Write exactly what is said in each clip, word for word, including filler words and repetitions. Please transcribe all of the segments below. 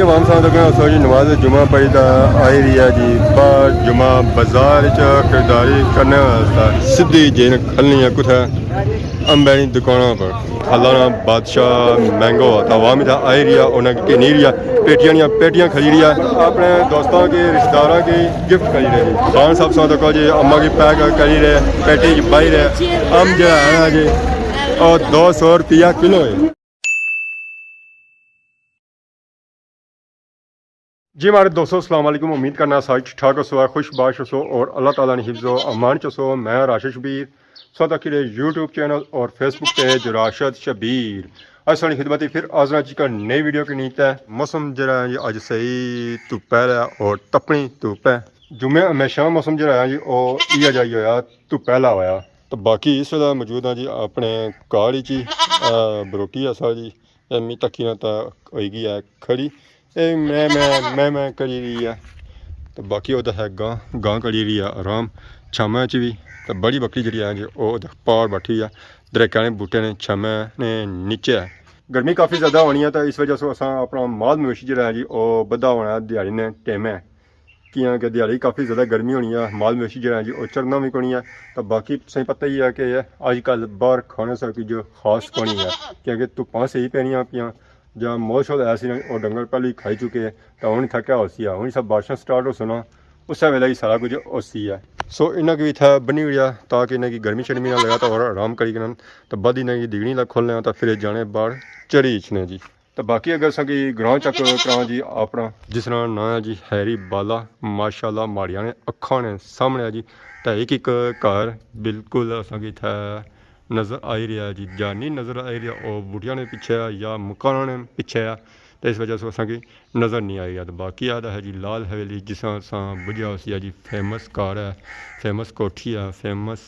عوام ساں تکنا سو جی، نماز جمعہ پڑھی تا آئی رہی ہے جی باہر جمعہ بازار چ خریداری کرنے واسطے۔ سدھی جین کھلنی ہے کتھے؟ امبے نی دکاناں پر۔ پھلاں نا بادشاہ مینگو آتا، عوام اتھا آئی رہی ہے، انہاں کی گھنی رہی ہے، پیٹیاں نیاں پیٹیاں کھلی رہی ہے، اپنے دوستاں کے، رشتہ داراں کے گفٹ کری رہے جی۔ خان صاحب ساں تکو جی، اماں کی پیک کری رہے، پیٹی چ بائی رہے۔ ام جڑا ہے نا جی، او دو سو روپیہ کلو ہے۔ جی ماڑے دوستو، السلام علیکم۔ امید کرنا سارے ٹھیک ٹھاک ہوسو، خوش باش ہوسو اور اللہ تعالیٰ نے حفظ و امان چ ہوسو۔ میں راشد شبیر، سو تک کے یوٹیوب چینل اور فیس بک پیج راشد شبیر۔ اج ساڑی خدمت پھر حاضر ہاں جی، ایک نئی ویڈیو کے نیت ہے۔ موسم جڑا ہے جی اج صحیح دھوپ ہے اور تپنی دھوپ ہے۔ جمعے ہمیشہ موسم جڑا ہے جی او ایہا جائی ہویا، دھوپ پہلا ہویا۔ تو باقی اس ویلے موجود ہاں جی اپنے کار وچ ہی، آ، بروٹی ہے ساڑی۔ اے می تکی نہ تا ہوئی گئی ہے کھڑی۔ اے میں، میں، میں، میں کری رہی ہے۔ تو باقی او ہے گاں، گاں کری رہی ہے آرام چھاواں چ بھی۔ تو بڑی بکری جڑی ہے جی او پار بیٹھی ہے، دریکاں نے بوٹے نے چھاواں نے نیچے ہے۔ گرمی کافی زیادہ ہونی ہے تو اس وجہ سے اساں اپنا مال مویشی جڑا ہے جی او بدھا ہونا ہے دیہاڑی نے ٹیمے۔ کیاں کہ دیہاڑی کافی زیادہ گرمی ہونی ہے، مال مویشی جڑا ہے جی او چرنا بھی کونی ہے۔ تو باقی تساں پتہ ہی ہے کہ اج کل باہر کھانے سا کچھ خاص کونی ہے، کیونکہ دھپاں صحیح پینیاں پیاں، جا مول شول ایسی نے او ڈنگر پہلے ہی کھائی چکے، تو ہن اتھا کیا ہوسی ہے؟ ہن سب بارشاں سٹارٹ ہوسن نا، اسے ویلے ہی سارا کچھ ہوسی ہے۔ سو انہاں کی بھی اتھا بنی ہوئی ہے تاکہ انہاں کی گرمی شرمی نہ لگا تو اور آرام کری کنن، تو بعد انہاں کی دگنی لا کھولنے آں تو پھر جانے باہر چری اچھنے جی۔ تو باقی اگر اساں کی گراں چیک کراں جی اپنا، جس نا ناں ہے جی ہیری بالا، ماشاءاللہ ماڑیاں نے اکھاں نے سامنے ہے جی، تے ایک ایک گھر بالکل اساں کی اتھے نظر آئی رہیا ہے جی، یا نہیں نظر آئی رہیا، او بوٹیاں نے پیچھے ہے یا مکاناں نے پیچھے ہے، تے اس وجہ سے اساں کی نظر نہیں آئی رہیا۔ تے باقی آ ہے جی لال حویلی، جس اساں بجھیا ہوسی ہے جی فیمس گھر ہے، فیمس کوٹھی ہے، فیمس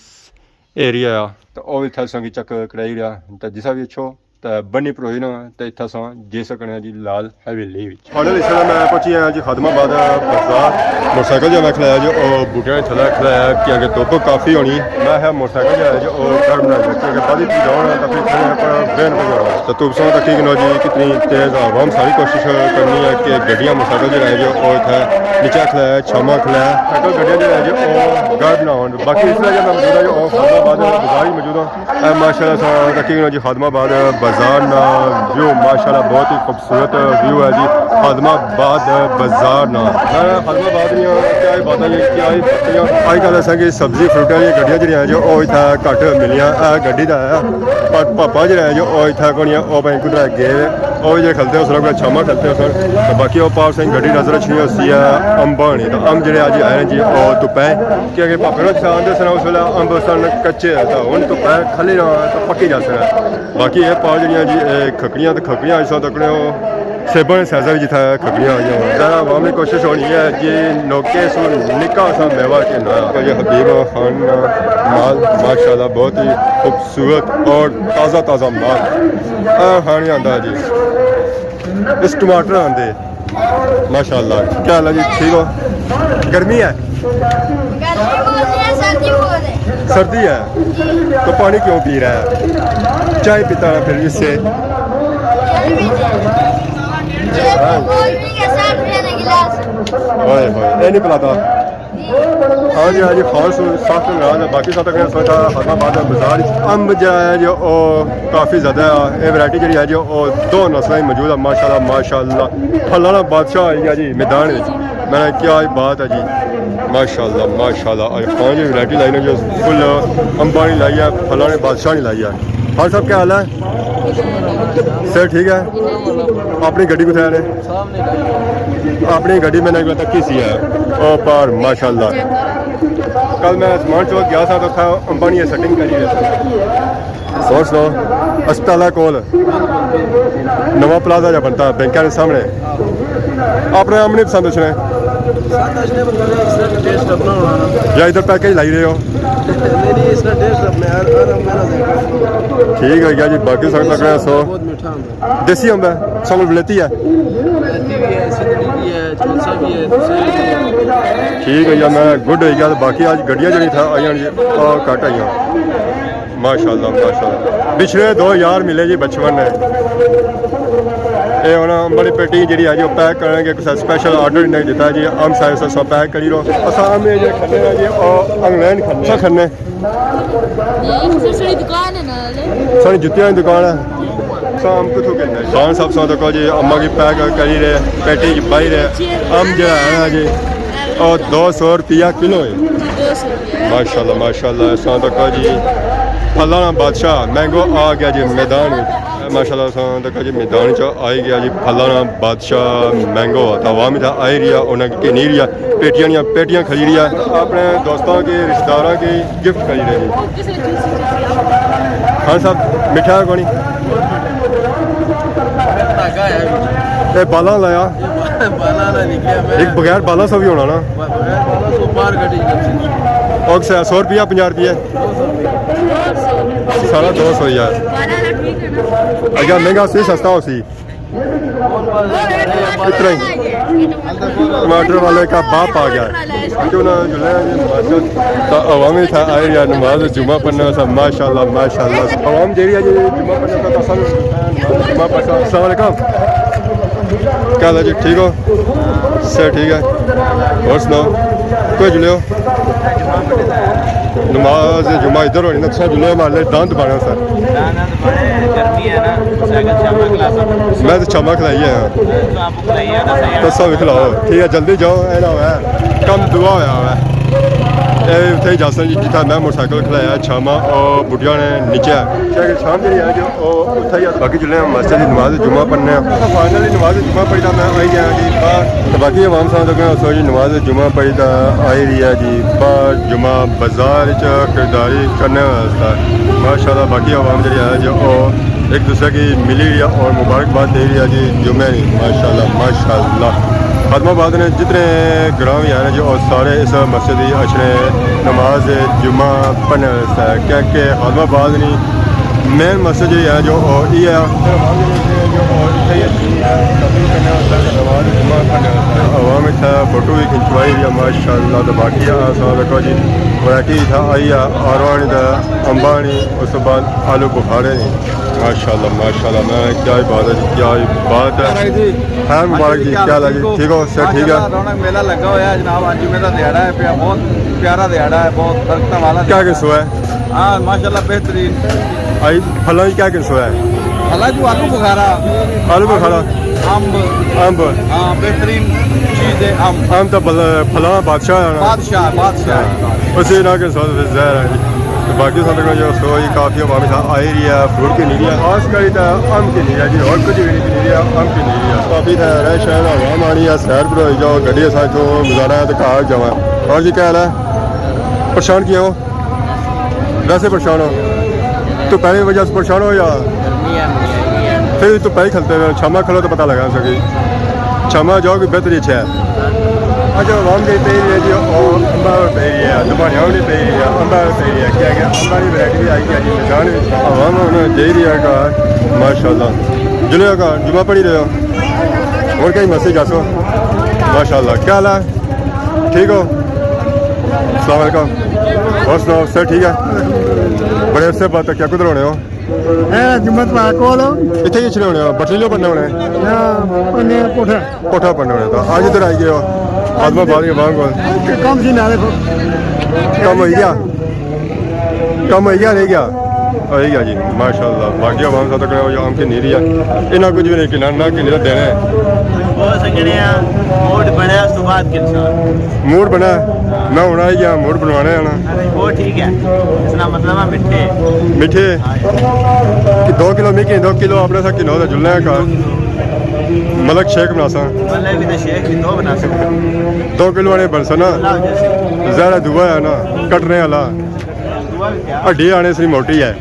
ایریا ہے، تے او اتھے اساں کی چیک کرائی رہیا، تے جسا بھی اچھو تے بنی پروئی نا، تے اتھا اساں جی سکنے آں جی لال حویلی وچ۔ فائنل اس ویلے میں پہنچی آیا جی خادم آباد بازار۔ موٹر سائیکل جو میں کھلایا جو او بوٹیاں نے تھلے کھلایا، کیونکہ دھوپ کافی ہونی۔ میں ہے موٹر سائیکل جو ہے جو او گھر بنا لیا، کیونکہ بعد وچ جاؤ نا تاں پھر کھڑے پر بین پہ جاؤ۔ تو تم سو تک ٹھیک نو جی، کتنی تیز عوام، ساری کوشش کرنی ہے کہ گڈیاں موٹر سائیکل جو ہے جو او اتھے نیچے کھلایا، چھاما کھلایا، سائیکل گڈیاں جو ہے جو او گھر بنا ہون۔ باقی اس ویلے جو میں موجود ہاں جو او خادم آباد بازار ہی موجود ہاں۔ اے ماشاءاللہ سا تقریباً جی خادم آباد بازار نا ویو ماشاءاللہ بہت ہی خوبصورت ویو ہے جی خادم آباد بازار نا۔ میں خادم آباد نیاں کیا ہی باتاں جی، کیا ہی باتاں۔ آج کل اساں کی سبزی فروٹاں دی گڈیاں جڑیاں جو او اتھا گھٹ ملیاں۔ اے گڈی دا ہے، پر پاپا جڑا ہے جو او اتھا کونی ہے، او بھائی کدھر گئے، او جڑے کھلتے ہو سر، کوئی چھاما کھلتے ہو سر۔ تو باقی او پاس گڈی نظر اچھنی ہوسی ہے امبانی، تو امب جڑے اج آئے ہیں جی او دھپے، کیونکہ پاپے نال آندے سن اس ویلے امب سن کچے ہے، تو ہن دھپے کھلے نا تو پکی جاسن۔ باقی اے پا جڑیاں جی، اے کھکڑیاں تے کھکڑیاں اس وقت تکنے او سیباں نے سائزاں وچ جتھا کھکڑیاں آئیاں ہون۔ ذرا عوام نے کوشش ہونی ہے کہ نوکے سو نکا سا میوہ گھننا۔ یہ حبیب خان نا مال ماشاءاللہ بہت ہی خوبصورت اور تازہ تازہ مال۔ اے کھانے آندا جی۔ اس ٹماٹر آندے۔ ماشاءاللہ۔ کیا حال ہے جی؟ ٹھیک ہو؟ گرمی ہے؟ گرمی بہت ہے، سردی بہت ہے۔ سردی ہے؟ تو پانی کیوں پی رہا ہے؟ چائے پیتا ہے پھر اس سے؟ چائے پیتے ہیں۔ چائے پی، کولڈ ڈرنک ہے، ساٹھ روپے کا گلاس۔ اوئے ہوئے، اے نہیں پلاتا۔ ہاں جی، ہاں جی، خاص سخت ناراض ہے۔ باقی سب تک سوچا خادم آباد بازار وچ امب جڑا ہے جو او کافی زیادہ ہے۔ اے ورائٹی جڑی ہے جو او دو نسلاں ہی موجود ہے۔ ماشاءاللہ، ماشاءاللہ، پھلاں نا بادشاہ آئی گیا جی میدان وچ۔ میں نے کیا ہی بات ہے جی، ماشاءاللہ، ماشاءاللہ۔ اج خان جی ورائٹی لائی نے جو فل امباں نی لائی ہے، پھلاں نے بادشاہ نی لائی ہے۔ خان صاحب کیا حال ہے؟ سر ٹھیک ہے؟ اپنی گڈی کتھے آ رہے؟ اپنی گڈی میں نے ایک بار تکی سی ہے۔ او پار، ماشاءاللہ۔ کل میں عثمان چوک گیا سا تو تھا امبانی سیٹنگ کری رہے تھے۔ اور سناؤ، ہسپتال ہے کول، نواں پلازہ جا بنتا بینکاں دے سامنے۔ اپنے آم نہیں پسند اچھنے؟ پسند اچھنے، پر اس طرح ٹیسٹ اپنا ہونا نا۔ یا ادھر پیکج لائی رہے ہو؟ نہیں، نہیں، اس طرح ٹیسٹ اپنے ہر، ہر ہم میرا ذائقہ۔ ٹھیک ہے، یا جی، باقی سب تک سو۔ بہت میٹھا ہوندا۔ دیسی امب ہے، سب ولایتی ہے؟ ولایتی بھی ہے، سندھی بھی ہے، چوسا بھی ہے، دوسرے بھی ہے۔ ٹھیک ہے یار، میں گڈ ہوئی گیا۔ باقی اج گڈیاں جڑی تھا آئیاں جی، او گھٹ آئیاں۔ ماشاءاللہ، ماشاءاللہ۔ پچھلے دو یار ملے جی بچپن نے۔ اے ہن امب آلی پیٹی جیڑی ہے جی، او پیک کرنے کے کسے سپیشل آرڈر انہیں دیتا جی، امب سارے سو پیک کری رو۔ اساں امب اے جے کھنے ہیں جی، او انگلینڈ کھنے۔ اساں کھنے۔ نہیں، ساڑی دکان ہے نا۔ ساڑی جتیاں دی دکان ہے۔ اساں امب کتھوں کھنے؟ خان صاحب ساں تکو جی، امباں کی پیک کری رہے، پیٹی چ پائی رہے۔ امب جیڑا ہے نا جی، او دو سو روپیہ کلو ہے۔ دو سو روپیہ۔ ماشاءاللہ، ماشاءاللہ، ساں تکو جی، پھلاں نا بادشاہ مینگو آ گیا جی میدان وچ۔ ماشاءاللہ، ساں تکو جی میدان چ آئی گیا جی پھلاں نا بادشاہ مینگو۔ تے عوام اتھا آئی رہیا، انہاں کی گھنی رہیا، پیٹیاں نیاں پیٹیاں کھلی رہیا، اپنے دوستاں کے، رشتہ داراں کے گفٹ کری رہے جی۔ خان صاحب، مٹھا ہے کونی؟ اے بالاں لایا؟ بالاں نہ نکلیا میں۔ ایک بغیر بالاں سا بھی ہونا نا؟ بغیر بالاں سو باہر کٹی جاسی۔ اوکے، سو روپیہ، پنجاہ روپیہ؟ سارا دو سو ہی ہے۔ اگے مہنگا سی، سستا ہو سی۔ اتنا ہی۔ ٹماٹر والے کا باپ آ گیا۔ کیوں نہ جو ہے، ماشاءاللہ۔ تو عوام اتھا آئی رہیا نماز جمعہ پڑھنے واسطے، ماشاءاللہ، ماشاءاللہ۔ عوام جیڑی ہے جی جمعہ پڑھنے واسطے، تو سب نماز جمعہ پڑھنے۔ السلام علیکم۔ کیا حال ہے جی؟ ٹھیک ہو؟ صحت ٹھیک ہے؟ اور سناؤ، کوئی جلے ہو؟ نماز جمعہ ادھر ہونی نا، تساں جلے ہو، مالے داند بانا سر۔ داند بانے، گرمی ہے نا، سائیکل شامہ کلاس۔ میں تو شامہ کھلائی ہے۔ تو آپ کھلائی ہے نا، صحیح ہے۔ تساں بھی کھلاؤ، ٹھیک ہے، جلدی جاؤ، اے نہ ہوئے کم دعا ہویا ہوئے۔ اے اتھے ہی جاسن جی، جتھا میں موٹر سائیکل کھلایا شامہ، او بڈیاں نے نیچے۔ شاید شام جیڑی ہے جو او اتھا ہی آ۔ باقی جلے ہم مسجد دی نماز جمعہ پڑھنے ہیں۔ فائنلی نماز جمعہ پڑھی تے میں آئی گیا جی باہر۔ تو باقی عوام ساں تکو سو جی نماز جمعہ پڑھی تے آئی رہی ہے جی باہر جمعہ بازار وچ خریداری کرنے واسطے۔ ماشاءاللہ، باقی عوام جیڑی ہے جو او ایک دوسرے کی ملی رہی ہے اور مبارکباد دے رہی ہے جی جمعے نی۔ ماشاءاللہ، ماشاءاللہ۔ خادم آباد نے جتنے گراں بھی ہیں جو او سارے اس مسجد دی اچھنے نماز جمعہ پڑھنے واسطے، کیونکہ خادم آباد نی مین مسجد جیڑی ہے جو او ای ہے۔ عوام اتھا فوٹو بھی کھنچوائی رہی ہے، ماشاءاللہ۔ تو باقی آ سال رکھو جی، ورائٹی اتھا آئی ہے، آروانی تے امبانی، اس کے بعد آلو بخارے نے۔ ماشاءاللہ، ماشاءاللہ، میں کیا ہی بات ہے جی، کیا ہی بات ہے۔ مبارک جی۔ خیر مبارک جی، کیا حال ہے جی؟ ٹھیک ہو؟ سر ٹھیک ہے؟ ماشاءاللہ، رونق میلہ لگا ہوا ہے جناب، اج جمعے دا دیہاڑا ہے پیا، بہت پیارا دیہاڑا ہے، بہت برکتاں والا کیا دیہاڑا ہے۔ قصہ ہے؟ ہاں، ماشاءاللہ بہترین۔ آئی پھلاں کی کیا قصہ ہے؟ پھلاں جو آلو بخارا۔ آلو بخارا۔ امب۔ امب۔ ہاں، بہترین چیز ہے امب۔ امب تو بل-، پھلاں نا بادشاہ ہے نا؟ بادشاہ، بادشاہ۔ ہاں۔ اسی نہ کے ساتھ پھر زہر ہے جی۔ تو باقی سب کو جو سو یہ کافی عوام سا آئی رہی ہے، فروٹ کی نہیں رہی ہے۔ خاص کر اتنا امب کی نہیں رہی ہے جی، اور کچھ بھی نہیں رہی ہے، امب کی نہیں رہی ہے۔ کافی اتنا رش ہے نا، عوام آنی ہے، سیر پر ہوئی جاؤ، گڈی ساتھ گزارا ہے تو گھر جاواں۔ اور جی کیا حال ہے؟ پریشان کیوں ہو؟ ویسے پریشان ہو؟ تو پہلے وجہ سے پریشان ہو یا؟ گرمی ہے، گرمی ہے۔ پھر تو پہلے کھلتے ہو، چھاما کھلو تو پتہ لگا سکے۔ چھاما جاؤ کوئی بہتری اچھا ہے۔ اچھا، عوام دے پہ رہی ہے جی، اور امبا پہ رہی ہے، دباڑیاں بھی پہ رہی ہے، امبا پہ رہی ہے، کیا کیا امبا کی ورائٹی بھی آئی ہے جی، جان عوام ہونا دے رہی ہے کا، ماشاءاللہ۔ جلے کا جمعہ پڑھی رہے ہو؟ اور کہیں مسجد جاسو؟ ماشاءاللہ۔ کیا حال ہے؟ ٹھیک ہو؟ السلام علیکم۔ اور سناؤ، سر ٹھیک ہے؟ بڑے عرصے بعد تکیا، کدھر ہونے ہو؟ اے جمعت پارک کول۔ اتھے ہی اچھنے ہونے ہو، بٹلیو پڑھنے ہونے؟ ہاں، پڑھنے پوٹھا۔ پوٹھا پڑھنے ہونے تو اج ادھر آئی گئے ہو؟ آدمہ باری بانگ کول۔ کم سی نالے۔ کم ہوئی گیا؟ کم ہوئی گیا، رہ گیا؟ ہوئی گیا جی، ماشاءاللہ۔ باقی عوام ساتھ کرو، عوام کی نہیں رہی ہے۔ انہاں کچھ بھی نہیں کہنا، نہ کہنا دینا ہے۔ بہت سنگنے ہیں، موڈ بنیا، اس تو بعد کلسا۔ موڈ بنا؟ میں ہن آئی گیا، موڈ بنوانے آنا۔ وہ ٹھیک ہے، اس نا مطلب ہے مٹھے۔ مٹھے؟ ہاں۔ کہ دو کلو میں کہ دو کلو اپنے ساتھ کنو دا جلنا ہے کا؟ ملک شیک بناساں۔ ملک بھی تو شیک بھی دو بناساں۔ دو کلو آنے بنسن نا۔ اللہ جیسے۔ زہرا دوا ہے نا، کٹنے والا۔ دوا بھی کیا؟ ہڈی آنے سی موٹی ہے۔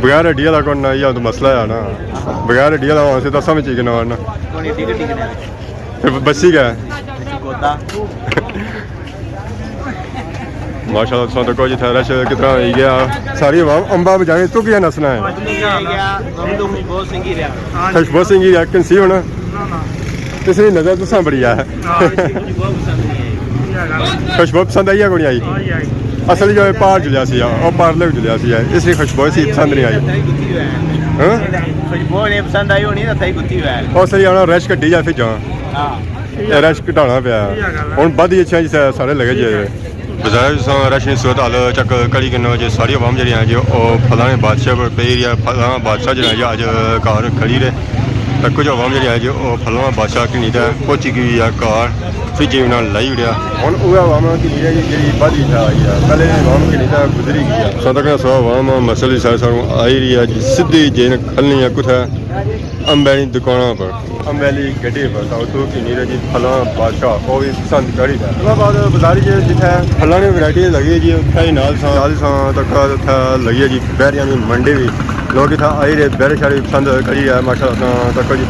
بغیر ہڈی والا کون نہ، یہ تو مسئلہ ہے نا۔ بغیر ہڈی والا ہونا سی تو سمجھ ہی کہ نہ ورنا۔ کون ہڈی کٹی کنے؟ پھر بسی گیا۔ گودا۔ ماشاءاللہ، تساں تکو جی تھا رش کتنا ہوئی گیا۔ ساری عوام امبا بجانے تو کیا نسنا ہے؟ خوشبو سنگھی رہا۔ خوشبو سنگھی رہا، کن سی ہونا؟ اس نی نظر تساں بڑی ہے۔ خوشبو پسند آئی ہے کوئی نہیں آئی؟ اصل جو ہے پار جلیا سی، او پار لے جلیا سی، اس نی خوشبو اسی پسند نہیں آئی۔ ہاں؟ خوشبو نہیں پسند آئی ہونی تو تھئی کتی ہوا ہے۔ او سری آنا رش کٹی جا پھر جاں۔ ہاں۔ اے رش گھٹانا پیا۔ ہن بدھ ہی اچھا جی سارے لگے جائے۔ بازار وچ ساں رش نی صورت حال چیک کری کنو جی ساری عوام جیڑی ہے جی او پھلاں نے بادشاہ پر پئی رہی ہے۔ پھلاں بادشاہ جیڑا ہے جی اج گھر کھڑی رہے۔ تے کچھ عوام جیڑی ہے جی او پھلاں بادشاہ کنی تے پہنچی گئی ہے گھر۔ فریج انہاں لائی اڑیا۔ ہن اوہ عوام کنی ہے جی جیڑی بدھ ہی تھا آئی ہے۔ پہلے عوام کنی تے گزری گئی ہے۔ ساں تک سو عوام مسل سارے ساروں آئی رہی ہے جی سدھی جین کھلنی ہے کتھے؟ امبے نی دکاناں پر، امبے نی گڈی پر، تاں اتھوں گھنی تے جی پھلاں بادشاہ، او وی پسند کری تے۔ اس بعد بازاری جے جتھے پھلاں نی ورائٹی لگی جی، اتھے ہی نال ساں، نال ساں تک اتھے لگی ہے جی بیریاں نی منڈی وی۔ لوگ اتھے آئی رہے، بیرے شیرے پسند کری ہے، ماشاءاللہ ساں تک جی۔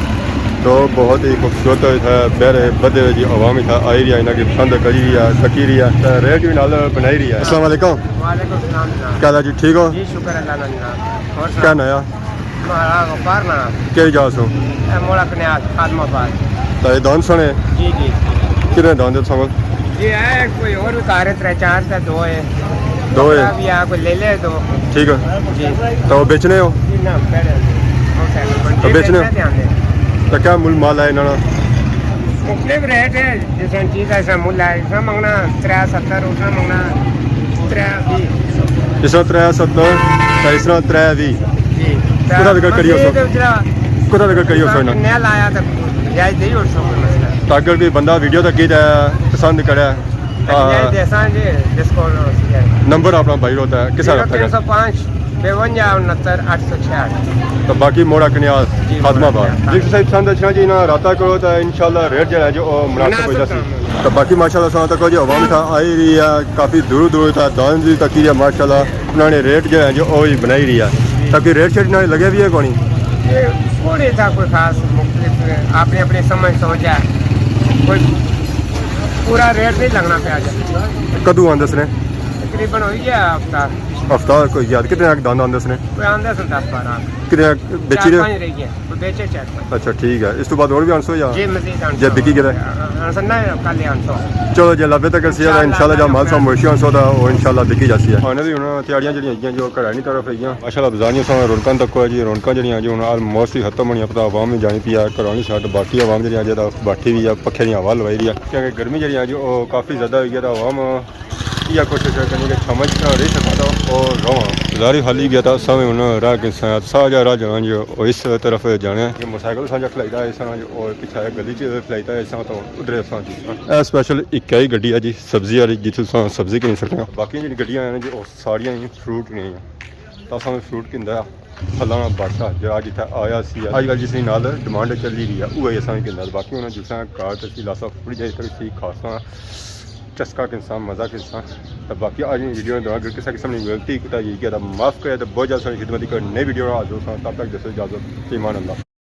تو بہت ہی خوبصورت اتھے بیرے بدے ہوئے جی عوام اتھے آئی رہی ہے، انہاں کی پسند کری رہی ہے، تکی رہی ہے، تے ریٹ وی نال بنائی رہی ہے۔ السلام علیکم۔ وعلیکم السلام جناب۔ کیا حال ہے جی، ٹھیک ہو؟ جی شکر اللہ کا جناب۔ اور کیا سناؤ؟ نیا؟ مہاراج غفار نا۔ کیڑی جا سو؟ اے موڑا کنیال، خادم آباد۔ تے اے دان سنے؟ جی، جی۔ کتنے دان دے سو؟ جی، اے کوئی اور وی کار ہے، ترے چار تے دو ہے۔ دو ہے؟ بکرا وی آ، کوئی لے لے دو۔ ٹھیک ہے۔ جی۔ تے او بیچنے ہو؟ جی، نہ، پہلے موٹر سائیکل پر۔ تے جی، بیچنے ہو؟ بیچنے تے آندے۔ تے کیا مل مال ہے انہاں نا؟ مختلف ریٹ ہے، جس طرح چیز ہے، اس طرح مل ہے، اس طرح منگنا ترے ستر، اس طرح منگنا ترے وی۔ اس طرح ترے ستر، تے اس طرح ترے وی۔ جی۔ کتھا تک کریو سو؟ کتھا تک کریو سو نا؟ نیا لایا تے جائز دئی اور سو کوئی مسئلہ۔ تے اگر کوئی بندہ ویڈیو تکی تے پسند کرے، تے جائز دے ساں جی، ڈسکاؤنٹ ہو سکے۔ نمبر اپنا بھائی ہوتا ہے، کس طرح تک؟ زیرو تین سو پانچ، بونجا انہتر اٹھ سو چھیاٹھ۔ تو باقی موڑا کنیال، جی، خاتمہ موڑا آباد۔ کنیال۔ جی، صاحب پسند اچھنا جی، انہاں رابطہ کرو تے انشاءاللہ ریٹ جیڑا ہے جو او مناسب ہو مناسب جاسی۔ تو باقی ماشاءاللہ ساں تک جو عوام تھا آئی رہی ہے، کافی دور دور تھا دان دی تکی ہے ماشاءاللہ، انہاں نے ریٹ جیڑا ہے جو او ہی بنائی رہی ہے۔ تاکہ ریٹ شیٹ انہاں نے لگے بھی ہے کونی؟ یہ تھوڑے سا کوئی خاص مختلف اپنی اپنی سمجھ سوچ ہے، کوئی پورا ریٹ نہیں لگنا پیا جائے۔ کدوں آندے سنے؟ تقریباً ہوئی گیا ہفتہ۔ ہفتہ کوئی یاد کتنے آک داند آندے سنے؟ کوئی آندے سن دس بارہ۔ کتنے آک بیچی چار رہے؟ پانچ رہ گئے، کوئی بیچے چار پانچ۔ اچھا ٹھیک ہے، اس تو بعد اور بھی آنسو یا؟ جی مزید آنسو۔ جے بکی گئے؟ آنسو نہ، کل ہی آنسو۔ چلو جے لبے تک سی انشاءاللہ انشاءاللہ جا مال سا مویشی آنسو دا او انشاءاللہ بکی جاسی ہے۔ آنے دی ہن تیاریاں جڑیاں ہیگیاں جو گھراں نی طرف ہیگیاں۔ ماشاءاللہ بازاریاں ساں رونقاں تک جی، رونقاں جڑیاں جو ہن آلموسٹ ہی ختم ہونیاں، پتہ عوام وی جانی پئی ہے گھراں نی سائیڈ، باقی عوام جڑیاں جے دا بٹھی وی ہے، پکھے نی ہوا لوائی رہی ہے کیونکہ گرمی جڑیاں جو او کافی زیادہ ہوئی ہے تے عوام یہ کوشش ہے کرنی کہ چھاواں چ رہی سکاں تاں او رہواں۔ ظاہر خالی گیا تھا، اساں وی ہن راہ کنساں، سا جا راہ جانا جو او اس طرف جانے ہیں۔ یہ موٹر سائیکل ساں جا کھلائی دا ہے، اساں جو او پچھے گلی چ کھلائی دا ہے، اساں تو ادھر اساں جی۔ اے سپیشل اکائی گڈی ہے جی، سبزی والی، جتھوں اساں سبزی گھنی سکنے ہیں۔ باقی جڑی گڈیاں ہیں جی، او ساریاں ہی فروٹ گھنی ہیں۔ تاں اساں فروٹ گھندا ہے۔ پھلاں نا بادشاہ جیڑا جتھے آیا سی، اج کل جس نی نال ڈیمانڈ چلی رہی ہے، اوہی اساں وی گھندا۔ باقی انہاں جساں کار تے سی لاسا تھوڑی جائی تک سی کھاساں، چسکا کنساں، مزہ کنساں۔ تے باقی اج نی ویڈیو نے دوران اگر کسے قسم نی غلطی کوتاہی ہوئی گیا تاں معاف کرے، تے بہت جلد ساڑی خدمت اک نئی ویڈیو نال حاضر ہوساں۔ تب تک دیسو اجازت، فی امان اللہ۔